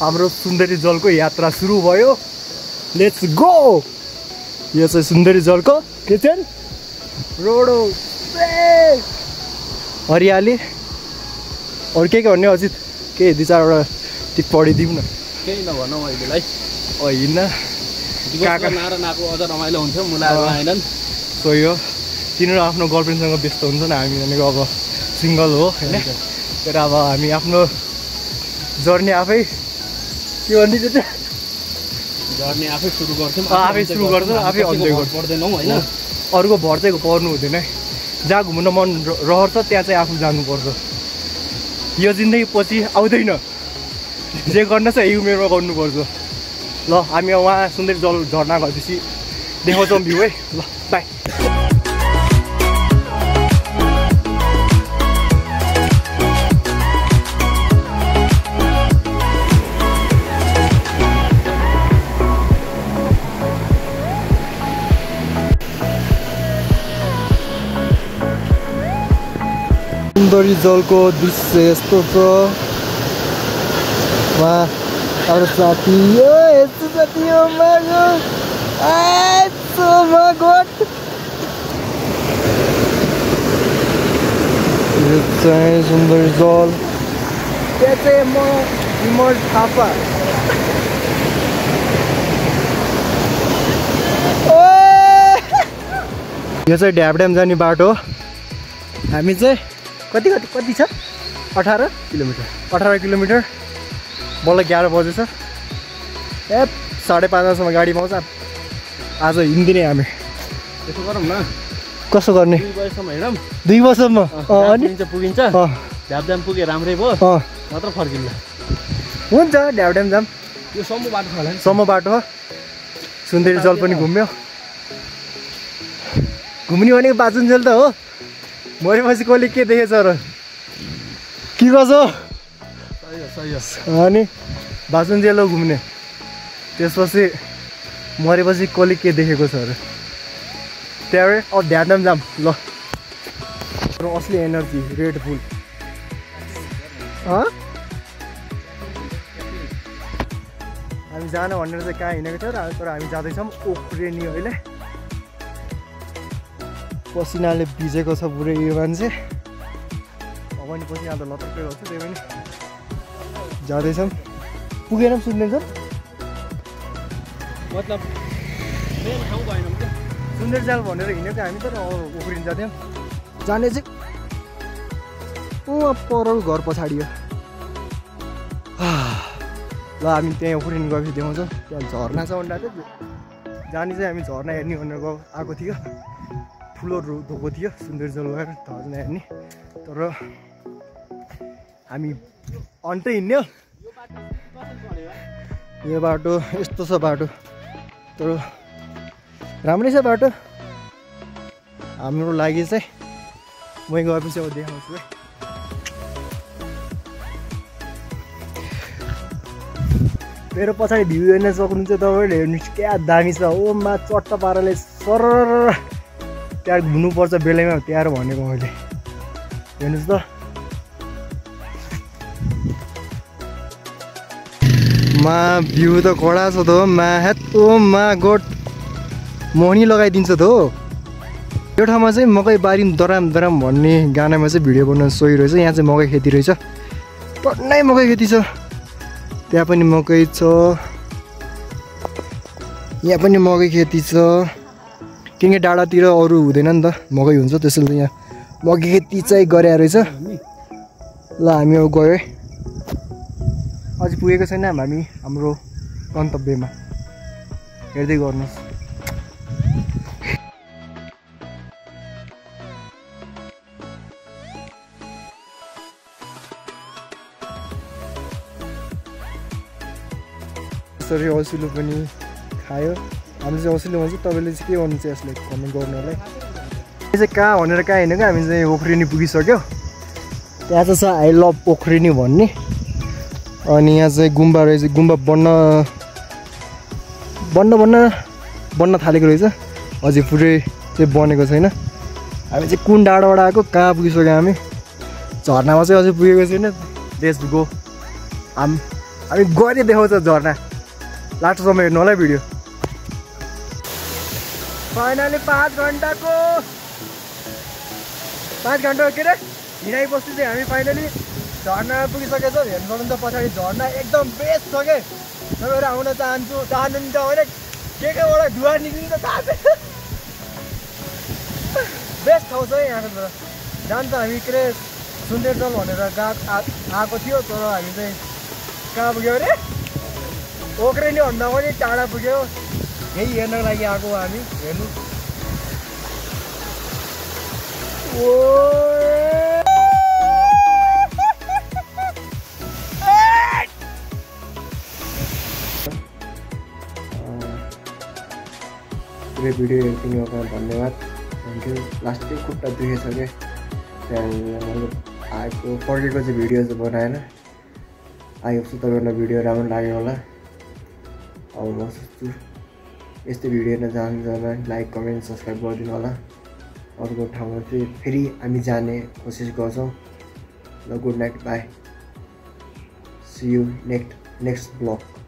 हाम्रो सुन्दरी जलको यात्रा सुरु भयो। Let's go. यो चाहिँ सुन्दरी जलको किचन रोड हो। हरियाली अरू के भन्ने अजित के 2-4 वटा टिप पढिदिउँ न। केही नभनौ अहिलेलाई होइन काका नारा नाको अझ रमाइलो हुन्थ्यो मुलाहरू आएनन्। सो यो तिनीहरू आफ्नो गर्लफ्रेन्डसँग व्यस्त हुन्छ नि, हामी भनेको अब सिङ्गल हो होइन। तर अब हामी आफ्नो जर्नी आफै के भनिदिन्छ त्यो जर्नी आफै सुरु गर्छौँ, आफै सुरु गर्छौँ, आफै अन्त्य गर्छौँ। पर्दैनौँ होइन। अरूको भर चाहिँ पर्नु हुँदैन। जहाँ घुम्न मन रहर छ त्यहाँ चाहिँ आफू जानुपर्छ। यो जिन्दगी पछि आउँदैन, जे गर्न छ यही उमेरमा गर्नुपर्छ। ल हामी वहाँ सुन्दरी जल झर्ना गएपछि देखाउँछौँ भ्यू है। ल बाई। सुन्दरी जलको दृश्य यस्तो छ। वहाँ अरू साथी यस्तो साथी हो मागो यो चाहिँ सुन्दरी जल। त्यहाँ चाहिँ म विमल थापा। यो चाहिँ ड्याम जाने बाटो हो। हामी चाहिँ कति छ 18 किलोमिटर 18 किलोमिटर। बल्ल 11 बजेछ। 5:30 गाडी पाउँछ। आज हिँड्दिने हामी। यसो गरौँ न, कसो गर्ने? 2 बजेसम्म हिँडौँ। 2 बजेसम्म अनि पुगिन्छ। ढ्याम पुगे राम्रै भयो, मात्र फर्किन्छ। हुन्छ ढ्याम जाम। यो सम्म बाटो छ होला नि। सम्म बाटो हो। सुन्दरी जल पनि घुम्यो। घुम्ने भनेको बाजुन्जेल त हो। मरेपछि कसले के देखेछ र के गर्छ? अनि बाजुन्जेल हो घुम्ने। त्यसपछि मरेपछि कसले के देखेको छ र त्यहाँ अब ध्यान जाम। ल असली एनर्जी रेड फुल। हामी जान भनेर चाहिँ कहाँ हिँडेको थियो र तर हामी जाँदैछौँ ओख्रेनी अहिले। पसिनाले भिजेको छ पुरै यो मान्छे। अब नि पसिना त लतक्कै गर्छ, त्यही पनि जाँदैछौँ। पुगेन सुन्दरी जल मतलब मेन ठाउँ भएन क्या। सुन्दरी जल भनेर हिँडेको हामी तर उफ्रिन जाँथ्यौँ। जाने चाहिँ परल घर पछाडि हो। ल हामी त्यहाँ उफ्रिन गएपछि देखाउँछौँ। त्यहाँ झर्ना छ भन्दा थियो। जाने चाहिँ हामी झर्ना हेर्ने भनेर आएको थियो। ठुलो धोको थियो सुन्दरी जल गएर झर्ना हेर्ने। तर हामी अन्तै हिँड्यो। यो बाटो यस्तो छ बाटो, तर राम्रै छ बाटो हाम्रो लागि चाहिँ। मै गएपछि अब देखाउँछु है। मेरो पछाडि भ्यू हेर्न सक्नुहुन्छ तपाईँले। हेर्नुहोस् क्या दामी छ। ओ मा चट्ट पाराले सर त्यहाँ घुम्नुपर्छ बेलैमा त्यहाँ भनेको मैले। हेर्नुहोस् त मा भ्यू त कडा छ त मा हेत। ओ मा गोड मोहनी लगाइदिन्छ त हो। यो ठाउँमा चाहिँ मकै बारी दराम दराम भन्ने गानामा चाहिँ भिडियो बनाउन सोहिरहेछ। यहाँ चाहिँ मकै खेती रहेछ, टन्नै मकै खेती छ। त्यहाँ पनि मकै छ, यहाँ पनि मकै खेती छ। किनकि डाँडातिर अरू हुँदैन नि त, मकै हुन्छ। त्यसैले यहाँ मकै खेती चाहिँ गरे रहेछ। ल हामी अब गयो है। अझै पुगेको छैन हामी हाम्रो गन्तव्यमा। हेर्दै गर्नुहोस्। यसरी औसिलो पनि खायो। हामीले चाहिँ औसिलो भन्छ, तपाईँले चाहिँ के गर्नु चाहिँ यसलाई कमेन्ट गर्नुलाई। यो चाहिँ कहाँ भनेर कहाँ हिँडेको हामी चाहिँ ओख्रेनी पुगिसक्यो। त्यहाँ चाहिँ छ आई लभ ओख्रेनी भन्ने। अनि यहाँ चाहिँ गुम्बा रहेछ। गुम्बा बन्न थालेको रहेछ। अझै पुरै चाहिँ बनेको छैन। हामी चाहिँ कुन डाँडाबाट आएको कहाँ पुगिसक्यो हामी। झर्नामा चाहिँ अझै पुगेको छैन लेट्स गो हामी गरी देखाउँछ झर्ना लास्टसम्म हेर्नु होला भिडियो फाइनली 5 घन्टाको के अरे हिँडाइपछि चाहिँ हामी फाइनली झर्नामा पुगिसकेको छौँ हेर्नु सक्नुहुन्छ पछाडि झर्ना एकदम बेस्ट छ के तपाईँहरू आउन चाहनुहुन्छ भने केबाट धुवा निक्लिन्छ थाहा छैन बेस्ट ठाउँ छ है यहाँको जान्छ हामी के अरे सुन्देरजल भनेर आएको थियो तर हामी चाहिँ कहाँ पुग्यो अरे ओक्रेनी भन्दा पनि टाढा पुग्यो यही हेर्नको लागि आएको हामी हेर्नु भिडियो हेरिदिनु धन्यवाद थ्याङ्क यू लास्टै खुट्टा दुखेछ क्या त्यहाँदेखि आएको फर्केको चाहिँ भिडियो चाहिँ बनाएन आइहोप चाहिँ तपाईँहरूलाई भिडियो राम्रो लाग्यो होला अब म सोच्छु यस्तै भिडियो हेर्न चाहनुहुन्छ भने लाइक कमेन्ट सब्सक्राइब गरिदिनु होला अर्को ठाउँमा चाहिँ फेरि हामी जाने कोसिस गर्छौँ ल good night bye see you next blog